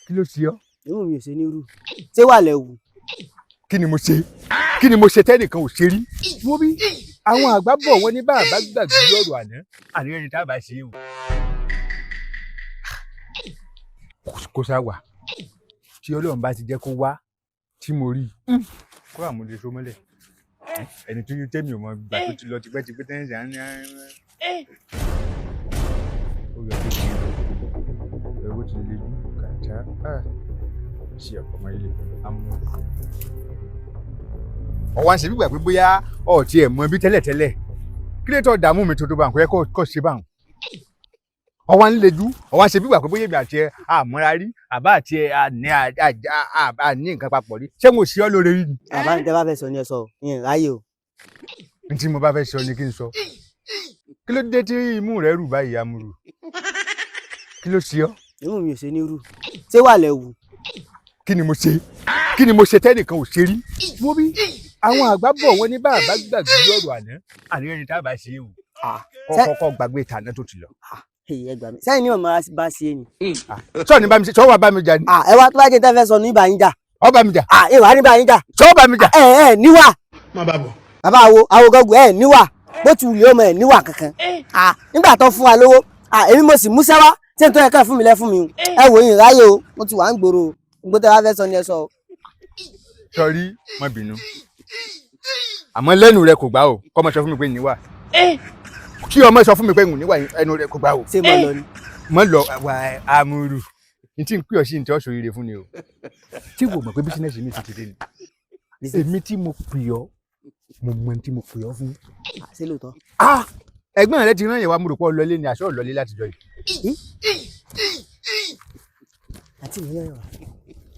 Kí ló ṣe ọ́? Imú mi ò ṣe ní rú. Ṣé wà lẹ́wù? Kí ni mo ṣe? Kí ni mo ṣe tẹ́nìkan ò ṣe rí? Mo bí àwọn àgbà bọ̀, wọ́n ní bàbá gbàgbé ọ̀rọ̀ àná, àní ẹni tá a bá ṣe o. Kó sá wà tí Ọlọ́run bá ti jẹ́ kó wá tí mo rí i kó àmúlé so mọ́lẹ̀ ẹni tó yí tẹ́mi ò mọ gbà tó ti lọ tipẹ́tipẹ́ tẹ́yìn sàn ní. Ó yọ tó ti ẹwọ́ ti lè ju kàtá sí ọmọ ilé amú. Ọwọ́ à ń ṣe gbígbà pé bóyá ọ̀ tiẹ̀ mọ bí tẹ́lẹ̀tẹ́lẹ̀, kí ló tó dààmú mi tó tó bá ń kọ́ ẹ kọ́ ṣe bá ń ọwọ́ à ń lejú, ọwọ́ à ń ṣe gbígbà pé bóyá èmi àti ẹ àmọ́ra rí, àbá àti ẹ àní àní nǹkan papọ̀ rí. Ṣé mo ṣe ọ́ lóore rí ni? Bàbá mi, tẹ́ bá fẹ́ sọ ni ẹ sọ o, ìyẹn ráyè o. N tí mo bá fẹ́ sọ ni kí n sọ. Kí ló dé tí imú rẹ rù báyìí, amúrù? Kí ló ṣe ọ́? Imú mi ò ṣe ní rú. Ṣé wà lẹ́wù? Kí ni mo ṣe? Kí ni mo ṣe tẹ́nìkan ò ṣe rí? Mo bí àwọn àgbà bọ̀, wọ́n ní bàbá gbàgbé ọ̀rọ̀ àná, àní ẹni tá a bá ṣe o. Kọ́kọ́ gbàgbé ìtàná tó ti lọ. Ẹ gbà mí, sẹ́yìn ní màmá bá ṣe ni. Sọ ní bá mi ṣe, sọ wà bá mi jà ni. Ẹ wá, tó bá jẹ́ tẹ́ fẹ́ sọ ní ibà yín jà. Ọ bá mi jà. Ẹ wà ní ibà yín jà. Sọ bá mi jà. Ẹ ẹ níwà. Má bàa bọ̀. Bàbá awo awo gọ́gùn, ẹ níwà bó ti wùlé ọmọ ẹ níwà kankan. Nígbà tó fún wa lówó, èmi mo sì múṣẹ́ wá tí n tó yẹ ká fún mi lẹ́ fún mi o. Ẹ wò yín ráyè o, mo ti wà ń gbòòrò o, gbogbo tẹ́ bá fẹ́ sọ ni ẹ sọ o. Sọrí, má bínú, àmọ́ lẹ́nu rẹ kò gbà o. Kọ́ ọmọ sọ fún mi pé níwà, kí ọmọ sọ fún mi pé níwà, ẹnu rẹ kò gbà o. Ṣé mo lọ ni? Mọ lọ wà, amúrù, n tí n pè ọ sí ní tí ọ sọ ire fún ni o, tí wò mọ̀ pé business mi ti ti dé ni. Èmi tí mo pè ọ, mo mọ tí mo pè ọ fún. Ṣé lóòótọ́? Ah, ẹ̀gbọ́n rẹ ti rán yẹn wá, mo rò pé ọ lọlé ni, àṣọ lọlé láti jọ yìí. Àti mi náà wà.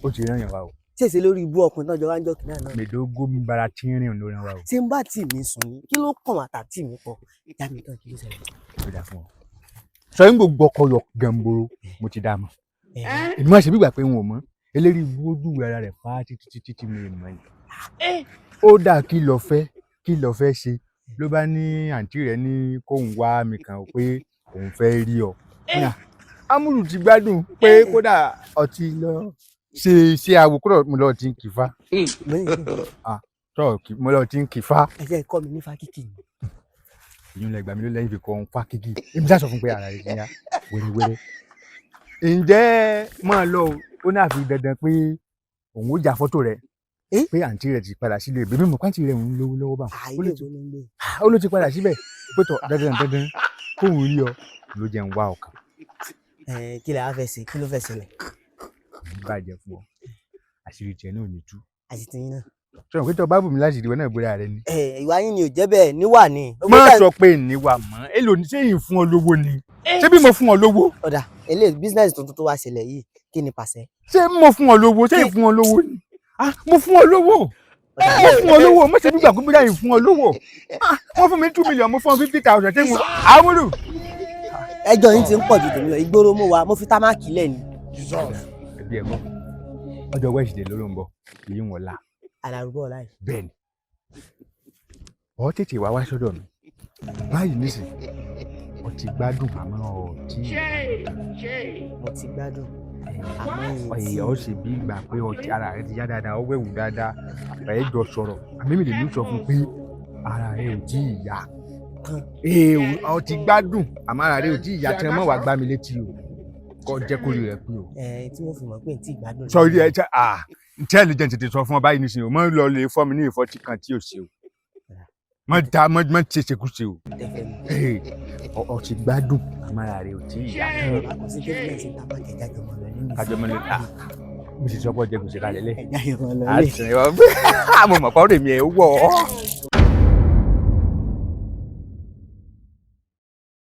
Ó ti rán yẹn wá o. Ṣé èsè lórí ibú ọkùnrin náà jọ wá ń jọ kìnìún náà? Mèdógó mi bara tínrín ló rán wa o. Ṣé ń bá tì mí sùn ni? Kí ló kàn wá tàtí mi pọ̀? Ìyá mi tán, kí ló ṣẹlẹ̀? Ó dà fún ọ. Sọ yín gbogbo ọkọ yọ gànboro, mo ti dá a mọ̀. Èmi máa ṣe bí ìgbà pé n ò mọ̀. Eléyìí ojú ara rẹ̀ fá títí títí tí mi mọ̀ ni. Ó dà, kí lọ fẹ́, kí lọ fẹ́ ṣe? Ló bá ní àǹtí rẹ̀ ní kóun wá mi kàn ó pé òun fẹ́ rí ọ. Amúlù ti gbádùn pé kódà ọtí lọ ṣe ṣe àwò kúrò, mo lọ ti ń kì fa. Tọ́ mo lọ ti ń kì fa. Ẹ jẹ́ kọ́ mi ní fákìkì ni. Ìyún lẹ gbà mí ló lẹ́yìn fi kọ́ ń fa kíkì. Èmi sá sọ fún pé ara rẹ̀ ti yá wẹ́rẹ́wẹ́rẹ́. Ǹjẹ́ máa lọ o, ó ní àfi dandan pé òun ó ya fọ́tò rẹ̀ pé àǹtí rẹ̀ ti padà sílé ìbí mímọ́, pàǹtí rẹ̀ ń lówó lọ́wọ́ bá. Ilé ìwé ló ń gbé. Ó ló ti padà síbẹ̀ pé tọ̀ dandan dandan kóun rí ọ, ló jẹ́ ń wá ọkàn. Kí lẹ wá fẹ́ ṣe? Kí ló fẹ́ ṣẹlẹ̀? Bàjẹ́ fún ọ, àṣírí tiẹ̀ náà ò ní tú. Àti tiyín náà. Sọ̀rọ̀ pé tó bá bù mí láti ìdíwọ́ náà bóra rẹ ni. Ìwà yín ni ò jẹ́ bẹ́ẹ̀, níwà ni. Má sọ pé níwà mọ́. Èlò ní sẹ́yìn fún ọ lówó ni? Ṣé bí mo fún ọ lówó? Ọ̀dà, eléyìí business tuntun tó wá ṣẹlẹ̀ yìí, kí ni pàṣẹ? Ṣé mo fún ọ lówó? Ṣé ìfún ọ lówó ni? Ah, mo fún ọ lówó, mo fún ọ lówó. Mo ṣe bí gbàgbé bóyá ìfún ọ lówó. Ah, wọ́n fún mi 2 million, mo fún ọ 50,000. Ṣé mo àmúlù. Ẹjọ́ yín ti ń pọ̀ ju tèmi lọ. Ìgboro mo wà, mo fi támákì lẹ̀ ni. Ẹbí ẹ̀kọ́ ọjọ́ Wednesday ló ń bọ̀, èyí ń wọ̀la. Àlàrúbọ̀ láì. Bẹ́ẹ̀ ni, ọ tètè wá wá sọ́dọ̀ mi báyìí nísìn. Ọ ti gbádùn, àmọ́ ọ tí Mo ti gbádùn, àmọ́ yìí tí ọ̀yẹ̀ ọ sì bí ìgbà pé ọtí ara rẹ ti yá dáadáa, ọ wẹ̀wù dáadáa, ẹ̀ jọ sọ̀rọ̀. Àmì mi lè ní sọ fún pé ara rẹ ò tí ì yá. Tán. Ee, ọ ti gbádùn, àmọ́ ara rẹ ò tí ì yá. Tí wọn mọ̀ wá gbá mi létí o, kọ́ jẹ́ kórìí rẹ pé o. Ẹ tí wọ́n fi mọ̀ pé n tí gbádùn. Sọ rí ẹ ṣe à ntẹ́ lè jẹ́ tètè sọ fún ọ báyìí nísìnyí o, mọ̀ ń lọ lè fọ́ mi ní ìfọ́tí kan tí ò ṣe o, mọ̀ dá mọ̀ mọ̀ ṣe ṣekúṣe o. Tẹ́fẹ́ mi. Ee, ọ ti gbádùn, àmọ́ ara rẹ ò tí ì yá tán. Kò sí tẹ́lẹ̀ sí támákì, ẹ̀já jọmọ lọ nínú. Kájọ mọ́ lè ah, mo sì sọ pé ọjọ́ gbèsè kalẹ̀ lẹ̀. Ẹ̀já jọmọ lọ lé. Àti mo mọ̀ kọ́ rèmi ẹ̀ wọ̀ ọ́.